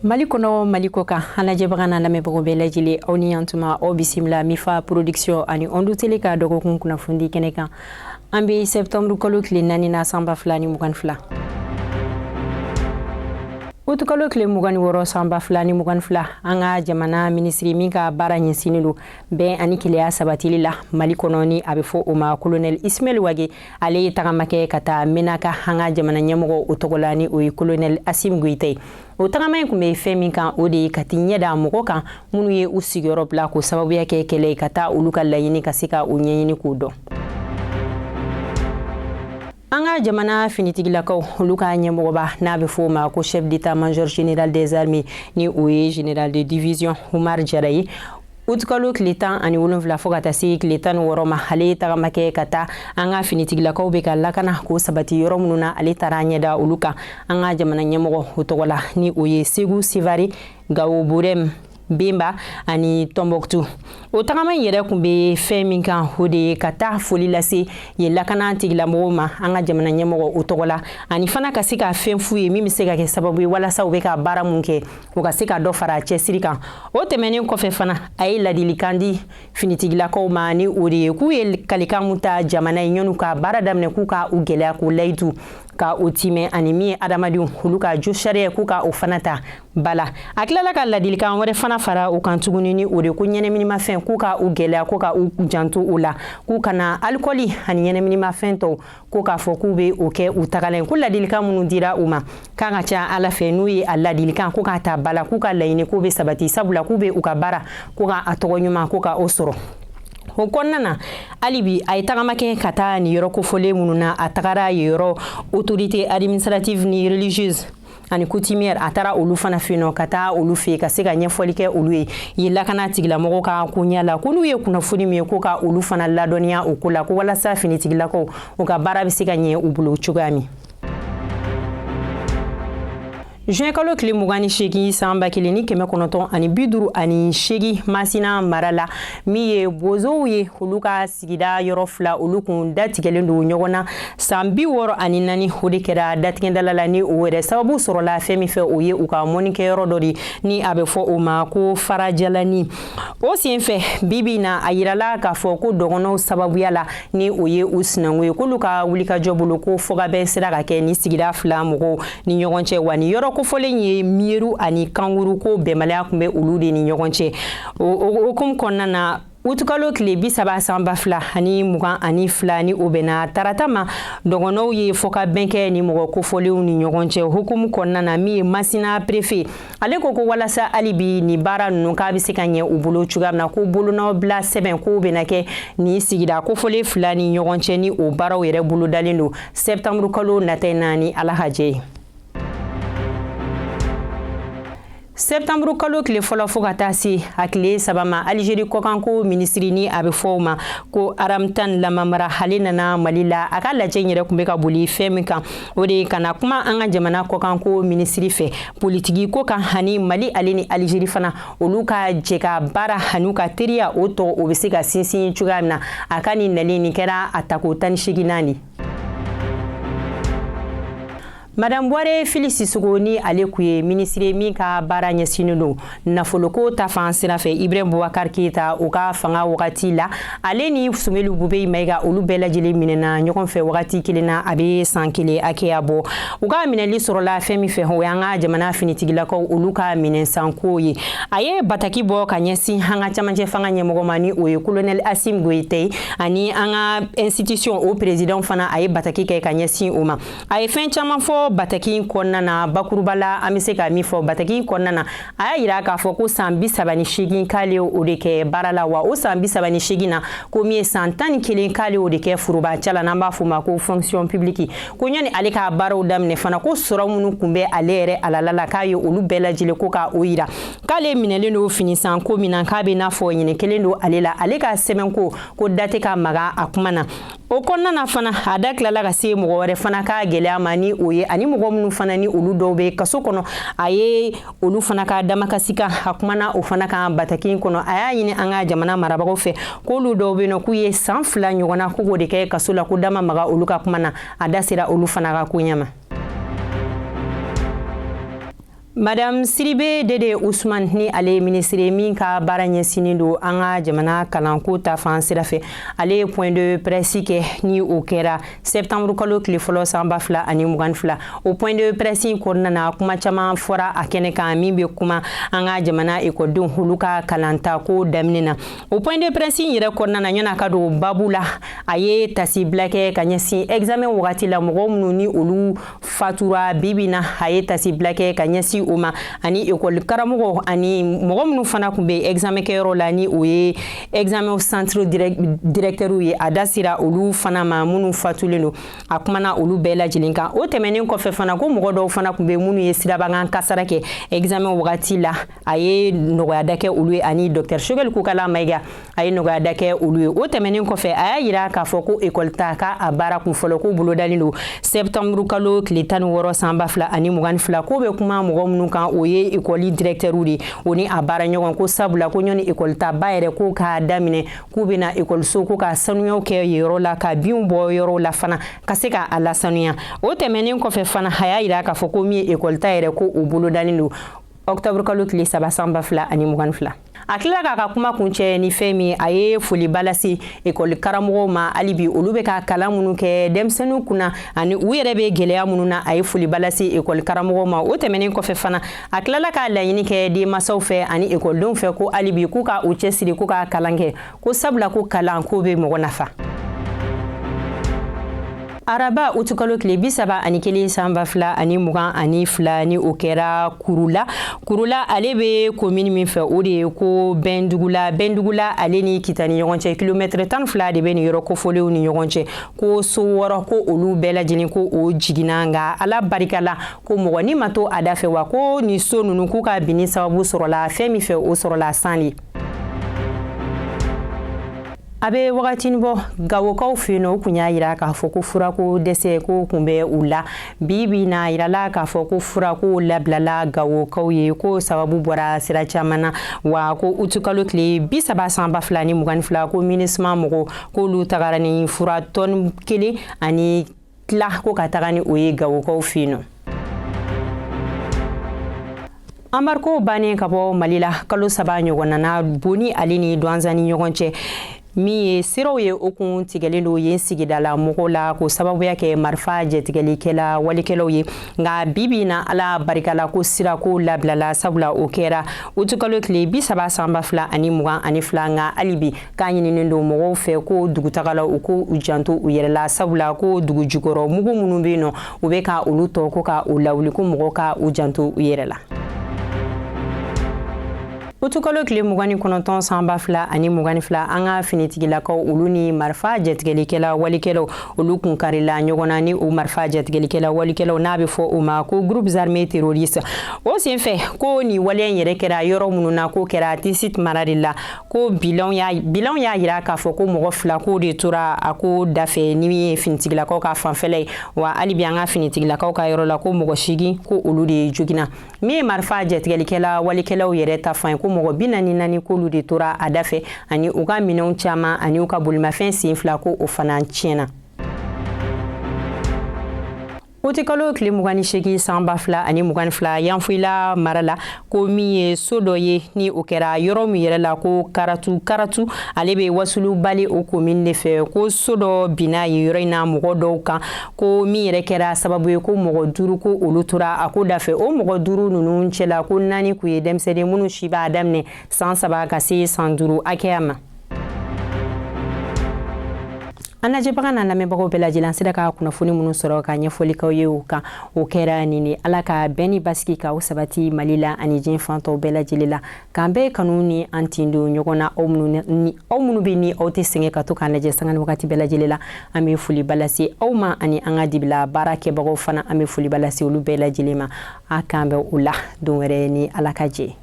Mali kɔnɔ, Mali kɔ kan, an lajɛbaga n'a lamɛnbagaw bɛɛ lajɛlen, aw ni yantuma, aw bisimila Mifa Production ani Ondu Télé ka dɔgɔkun kunnafoni kɛnɛ kan. An bɛ septembre kalo tile 4 na, san 2022. Utukalo tile 26, san 2022, an ka jamana minisiri min ka baara ɲɛsinnen don bɛn ani kelenya sabatili la Mali kɔnɔ, ni a bɛ fɔ o ma Colonel Ismaël Wagué, ale ye tagama kɛ ka taa Menaka an ka jamana ɲɛmɔgɔ o tɔgɔ la, ni o ye Colonel Assimi Goïta ye. O tagama in tun bɛ fɛn min kan, o de ye ka t'i ɲɛ da mɔgɔ kan minnu ye u sigiyɔrɔ bila k'o sababuya kɛ kɛlɛ ye, ka taa olu ka laɲini ka se ka u ɲɛɲini k'o dɔn. An ka jamana finitigilakaw, olu ka ɲɛmɔgɔba, n'a bɛ fɔ o ma ko chef d'état-major général des armées, ni o ye général de division Umar Jara ye, utukalo tile 17 fo ka taa se tile 16 ma, ale ye tagama kɛ ka taa an ka finitigilakaw bɛ ka lakana k'o sabati yɔrɔ minnu na. Ale taara ɲɛda olu kan an ka jamana ɲɛmɔgɔ o tɔgɔ la, ni o ye Segu, Sevare, Gawo, Burem, Benba ani Tɔnbɔkutu. O tagama in yɛrɛ tun bɛ fɛn min kan, o de ye ka taa foli lase yen lakana tigilamɔgɔw ma an ka jamana ɲɛmɔgɔ o tɔgɔ la, ani fana ka se ka fɛn f'u ye min bɛ se ka kɛ sababu ye walasa u bɛ ka baara mun kɛ, u ka se ka dɔ fara cɛsiri kan. O tɛmɛnen kɔfɛ fana, a ye ladilikan di finitigilakaw ma, ni o de ye k'u ye kalikan mun ta jamana ye ɲɔnu ka baara daminɛ, k'u ka u gɛlɛya k'u layidu ka o timɛ, ani min ye adamadenw olu ka jo sariya, k'u ka o fana ta bala. A tilala ka ladilikan wɛrɛ fana fara o kan tuguni, ni o de ko ɲɛnɛminimafɛn, k'u ka u gɛlɛya ko ka u janto o la, k'u kana alikɔli ani ɲɛnɛminimafɛn tɔw ko k'a fɔ k'u bɛ o kɛ u tagala. Ko ladilikan minnu dira u ma, k'a ka ca Ala fɛ, n'u ye a ladilikan ko k'a ta bala, k'u ka laɲini k'u bɛ sabati, sabula k'u bɛ u ka baara ko ka a tɔgɔ ɲuman ko ka o sɔrɔ. O kɔnɔna na, hali bi a ye tagama kɛ ka taa nin yɔrɔ kofɔlen minnu na. A tagara yen yɔrɔ autorité administrative ni religieuse ani coutumière, a taara olu fana fɛ yen nɔ, ka taa olu fɛ yen ka se ka ɲɛfɔli kɛ olu ye yen lakana tigilamɔgɔw ka koɲɛ la, ko n'u ye kunnafoni min ye, ko ka olu fana ladɔnniya o ko la, ko walasa finitigilakaw u ka baara bɛ se ka ɲɛ u bolo cogoya min. Juin kalo tile 28, san 1958, Masina mara la, min ye bozow ye, olu ka sigida yɔrɔ fila, olu kun datigɛlen don ɲɔgɔn na san 64. O de kɛra datigɛdala la, ni o yɛrɛ sababu sɔrɔla fɛn min fɛ, o ye u ka mɔnikɛyɔrɔ dɔ de, ni a bɛ fɔ o ma ko Farajalani. O senfɛ, bibi na, a yirala k'a fɔ ko dɔgɔnɔw sababuya la, ni o ye u sinankun ye, k'olu ka wulikajɔ bolo, ko fɔkabɛn sera ka kɛ ni sigida fila mɔgɔw ni ɲɔgɔn cɛ. Wa ni yɔrɔ kofɔlen ye Miyeru ani Kankuru, ko bɛnbaliya tun bɛ olu de ni ɲɔgɔn cɛ. O hukumu kɔnɔna na, utukalo tile 30, san 2022, ni o bɛnna tarata ma, dɔgɔnɔw ye fɔkabɛn kɛ ni mɔgɔ kofɔlenw ni ɲɔgɔn cɛ. Hukumu kɔnɔna na, min ye Masina préfet, ale ko ko walasa hali bi nin baara ninnu k'a bɛ se ka ɲɛ u bolo cogoya min na, ko bolonɔbila sɛbɛn k'o bɛna kɛ nin sigida kofɔlen fila ni ɲɔgɔn cɛ, ni o baaraw yɛrɛ bolodalen don septembre kalo nata in na, ni Ala ka jɛ ye. Septembre kalo tile fɔlɔ fo ka taa se a tile 3 ma, Algérie kɔkanko minisiri, ni a bɛ fɔ o ma ko Ramtane Lamamra, ale nana Mali la. A ka lajɛ in yɛrɛ tun bɛ ka boli fɛn min kan, o de ye ka na kuma an ka jamana kɔkanko minisiri fɛ politiki ko kan, ani Mali ale ni Algérie fana, olu ka jɛ ka baara ani ka teriya o tɔ o bɛ se ka sinsin cogoya min na. A ka nin nali nin kɛra a tako 18nan de. Madame Buware Fili Sisoko, ni ale kun ye minisiri min ka baara ɲɛsinnen don nafoloko ta fan sira fɛ Ibrahim Boubacar Keita o ka fanga wagati la, ale ni Sumelu Bubey Mayiga, olu bɛɛ lajɛlen minɛna ɲɔgɔn fɛ wagati kelen na, a bɛ san kelen hakɛya bɔ. U ka minɛli sɔrɔla fɛn min fɛ, o y'an ka jamana finitigilakaw olu ka minɛnsanko ye. A ye bataki bɔ ka ɲɛsin an ka camancɛ fanga ɲɛmɔgɔ ma, ni o ye Colonel Assimi Goïta ye, ani an ka institution o président fana, a ye bataki kɛ ka ɲɛsin o ma. A ye fɛn caman fɔ bataki in kɔnɔna na. Bakuruba la, an bɛ se ka min fɔ bataki in kɔnɔna na, a y'a yira k'a fɔ ko san 38 k'ale o de kɛ baara la. Wa o san 38 na, ko min ye san 11 k'ale o de kɛ forobaca la, n'an b'a fɔ o ma ko fonction publique. Ko ɲani ale ka baaraw daminɛ fana, ko sɔrɔ minnu kun bɛ ale yɛrɛ alala la, k'a ye olu bɛɛ lajɛlen ko ka o yira k'ale minɛlen don finisan ko min na, k'a bɛ n'a fɔ ɲinɛ kelen don ale la, ale ka sɛbɛnko ko da tɛ ka maga a kuma na. O kɔnɔna na fana, a da tilala ka se mɔgɔ wɛrɛ fana ka gɛlɛya ma, ni o ye ani mɔgɔ minnu fana ni olu dɔw bɛ kaso kɔnɔ, a ye olu fana ka damakasi kan, a kumana o fana kan bataki in kɔnɔ. A y'a ɲini an ka jamana marabagaw fɛ k'olu dɔw bɛ yen nɔ k'u ye san 2 ɲɔgɔnna ko k'o de kɛ kaso la, ko da ma maga olu ka kuma na. A da sera olu fana ka koɲɛ ma. Madame Siribe Dede Usman, ni ale ye minisiri min ka baara ɲɛsinnen don an ka jamana kalanko ta fan sira fɛ, ale ye point de presse kɛ, ni o kɛra septembre kalo tile fɔlɔ san 2022. O point de presse in kɔnɔna na, kuma caman fɔra a kɛnɛ kan min bɛ kuma an ka jamana ekɔlidenw olu ka kalanta ko daminɛ na. O point de presse in yɛrɛ kɔnɔna na, ɲɔna ka don babu la, a ye tasibila kɛ ka ɲɛsin examen wagati la mɔgɔ minnu ni olu fatura bibi na. A ye tasibila kɛ ka ɲɛsin o ma, ani ekɔli karamɔgɔ ani mɔgɔ minnu fana tun bɛ examen kɛyɔrɔ la, ni o ye examen centre directeur ye. A da sera olu fana ma minnu fatulen don. A kumana olu bɛɛ lajɛlen kan. O tɛmɛnen kɔfɛ fana, ko mɔgɔ dɔw fana tun bɛ minnu ye sirabakan kasara kɛ examen wagati la, a ye nɔgɔyada kɛ olu ye, ani docteur Choguel Kokala Mayiga, a ye nɔgɔyada kɛ olu ye. O tɛmɛnen kɔfɛ, a y'a yira k'a fɔ ko ekɔli ta ka a baara kun fɔlɔ ko bolodalen don septembre kalo tile 16 san 2022. Ko bɛ kuma mɔgɔ minnu kan, o ye ekɔli directeur de o ni a baara ɲɔgɔn, ko sabula ko ɲɔni ekɔli ta ba yɛrɛ ko k'a daminɛ, k'u bɛna ekɔliso ko ka sanuyaw kɛ yɔrɔ la, ka binw bɔ yɔrɔ la fana ka se ka a lasanuya. O tɛmɛnen kɔfɛ fana, a y'a yira k'a fɔ ko min ye ekɔli ta yɛrɛ ko o bolodalen don octobre kalo tile 3 san 2022. A tilala k'a ka kuma kuncɛ ni fɛn min, a ye foliba lase ekɔli karamɔgɔw ma hali bi, olu bɛ ka kalan minnu kɛ denmisɛnninw kunna ani u yɛrɛ bɛ gɛlɛya minnu na. A ye foliba lase ekɔli karamɔgɔw ma. O tɛmɛnen kɔfɛ fana, a tilala k'a laɲini kɛ denmansaw fɛ ani ekɔlidenw fɛ ko hali bi k'u ka u cɛsiri k'u ka kalan kɛ, ko sabula ko kalan ko bɛ mɔgɔ nafa. Araba utukalo tile 31 san 2022, ni o kɛra Kurula. Kurula, ale bɛ komini min fɛ, o de ye ko Bɛndugula. Bɛndugula ale ni Kita ni ɲɔgɔn cɛ, kilomɛtɛrɛ 12 de bɛ nin yɔrɔ kofɔlenw ni ɲɔgɔn cɛ. Ko so wɔɔrɔ, ko olu bɛɛ lajɛlen ko o jiginna, nka Ala barika la, ko mɔgɔ ni ma to a da fɛ. Wa ko nin so ninnu k'u ka binni sababu sɔrɔla fɛn min fɛ, o sɔrɔla san de. A bɛ wagatinin bɔ, Gawokaw fɛ yen nɔ, u kun y'a yira k'a fɔ ko furako dɛsɛ ko kun bɛ u la. Bi bi na, yirala k'a fɔ ko furako labilala Gawokaw ye, ko sababu bɔra sira caman na. Wa ko utukalo tile 30 san 2022, ko MINUSMA mɔgɔw k'olu tagara ni fura tɔni kelen ani tila ko ka taga ni o ye Gawokaw fɛ yen nɔ. Embargo bannen ka bɔ Mali la kalo 3 ɲɔgɔnna na, Boni ale ni Duwanza ni ɲɔgɔn cɛ, min ye siraw ye, o kun tigɛlen don yen sigidala mɔgɔw la k'o sababuya kɛ marifa jɛtigɛlikɛla walikɛlaw ye. Nka bibi na, Ala barikala, ko sirako labilala, sabula o kɛra utukalo tile 30 san 2022. Nka hali bi k'a ɲininen don mɔgɔw fɛ ko dugutagala u ko u janto u yɛrɛ la, sabula ko dugu jukɔrɔ mugu minnu bɛ yen nɔ, u bɛ ka olu tɔ ko ka u lawuli, ko mɔgɔw ka u janto u yɛrɛ la. Utukalo tile 29 san 2022, an ka finitigilakaw olu ni marifa jɛtigɛlikɛla walikɛlaw olu kun karila ɲɔgɔn na, ni o marifa jɛtigɛlikɛla walikɛlaw n'a bɛ fɔ o ma ko groupes armés terroristes. O senfɛ, ko nin waleya in yɛrɛ kɛra yɔrɔ minnu na, ko kɛra Tisit mara de la. Ko bilan y'a yira k'a fɔ ko mɔgɔ fila k'o de tora a ko dafɛ, ni min ye finitigilakaw ka fanfɛla ye. Wa hali bi an ka finitigilakaw ka yɔrɔ la, ko mɔgɔ 8 ko olu de joginna. Min ye marifa jɛtigɛlikɛla walikɛlaw yɛrɛ ta fan ye, ko mɔgɔ 44 k'olu de tora a dafɛ, ani u ka minɛnw caman ani u ka bolimafɛn sen fila ko o fana tiɲɛna. Utikalo tile 28 san 2022, Yanfolila mara la, ko min ye so dɔ ye, ni o kɛra yɔrɔ min yɛrɛ la ko Karatu. Karatu ale bɛ Wasulu Bali o komini de fɛ, ko so dɔ binna yen yɔrɔ in na mɔgɔ dɔw kan, ko min yɛrɛ kɛra sababu ye ko mɔgɔ duuru ko olu tora a ko dafɛ. O mɔgɔ duuru ninnu cɛla, ko naani kun ye denmisɛnnin minnu si b'a daminɛ san 3 ka se san 5 hakɛya ma. An lajɛbaga n'a lamɛnbagaw bɛɛ lajɛlen, an sera ka kunnafoni minnu sɔrɔ ka ɲɛfɔli k'aw ye o kan, o kɛra nin de. Ala ka bɛn ni basigi k'aw sabati Mali la ani diɲɛ fan tɔw bɛɛ lajɛlen la, k'an bɛɛ kanu ni an tin don ɲɔgɔn na. Aw minnu bɛ ni aw tɛ sɛgɛn ka to k'an lajɛ sanga ni wagati bɛɛ lajɛlen la, an bɛ foliba lase aw ma, ani an ka dibila baara kɛbagaw fana, an bɛ foliba lase olu bɛɛ lajɛlen ma. A k'an bɛ o la don wɛrɛ ni Ala ka jɛ.